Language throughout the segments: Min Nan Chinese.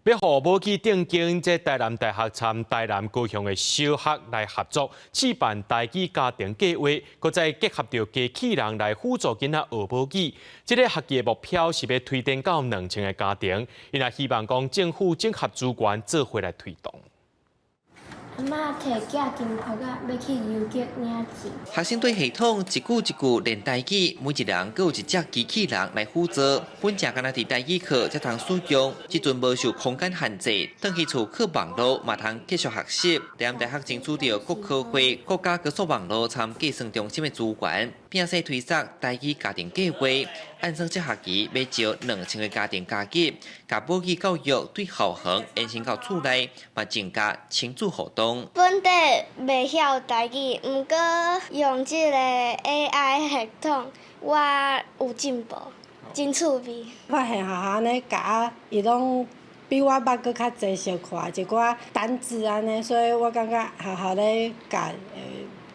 欲予母語頂間，這台南大學參台南高雄的小學來合作，試辦台語家庭計畫，閣再結合著機器人來輔助囡仔學母語。這个學期的目標是欲推展到2000个家庭，𪜶也希望講政府整合資源做伙來推動。阿嬤提寄金箔仔，欲去郵局領錢。學生對系統一句一句練台語，每一人閣有一隻機器人來輔助。本正干焦佇台語課才通使用，這陣無受空間限制，轉去厝靠網路嘛通繼續學習。台南大學爭取著國科會、國家高速網路參計算中心的資源，並且推捒台語家庭計畫。按算這學期欲招2000个家庭加入，共母語教育對校園延伸到厝內，嘛增加親子互動。本底袂曉台語，毋過用這个 AI 系統，我有進步，真趣味。發現學校按呢教，伊攏比我捌閣較濟小可一寡單字按呢，所以我感覺學校咧教會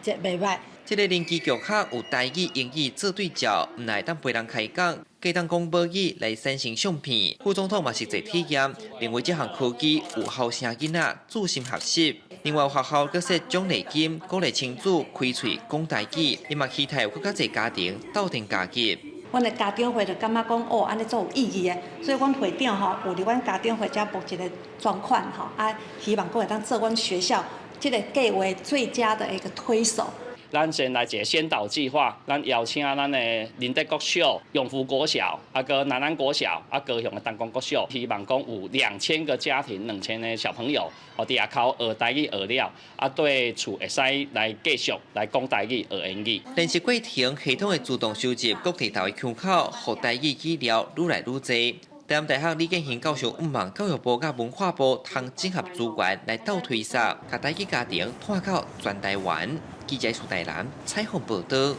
這袂䆀。這个人機教學有台語、英語做對照，毋但會當陪人開講，閣會當講母語來產生相片。副總統嘛實際體驗，認為這項科技有效聲囡仔專心學習。另外，學校閣設獎勵金，鼓勵親子開喙講台語，伊嘛期待有閣較濟家庭鬥陣加入。阮的家長會就感覺講，哦，按呢足有意義的，所以阮會長吼有佇阮家長會遮撥一个專款吼，啊，希望閣會當做阮學校這个計畫最佳的一個推手。咱先來一个先導計劃，咱邀請咱的仁德國小、永福國小、啊閣南安國小、啊高雄的東光國小，希望講有2000個家庭、2000個小朋友，哦，佇外口學台語學了，啊對厝會使來繼續來講台語、學英語。練習過程系統會自動收集各地頭的腔口，予台語語料愈來愈濟。台南大學李建興教授向望教育部佮文化部通整合資源來鬥推捒，共台語家庭拓到全台灣。記者蘇台南採訪報道。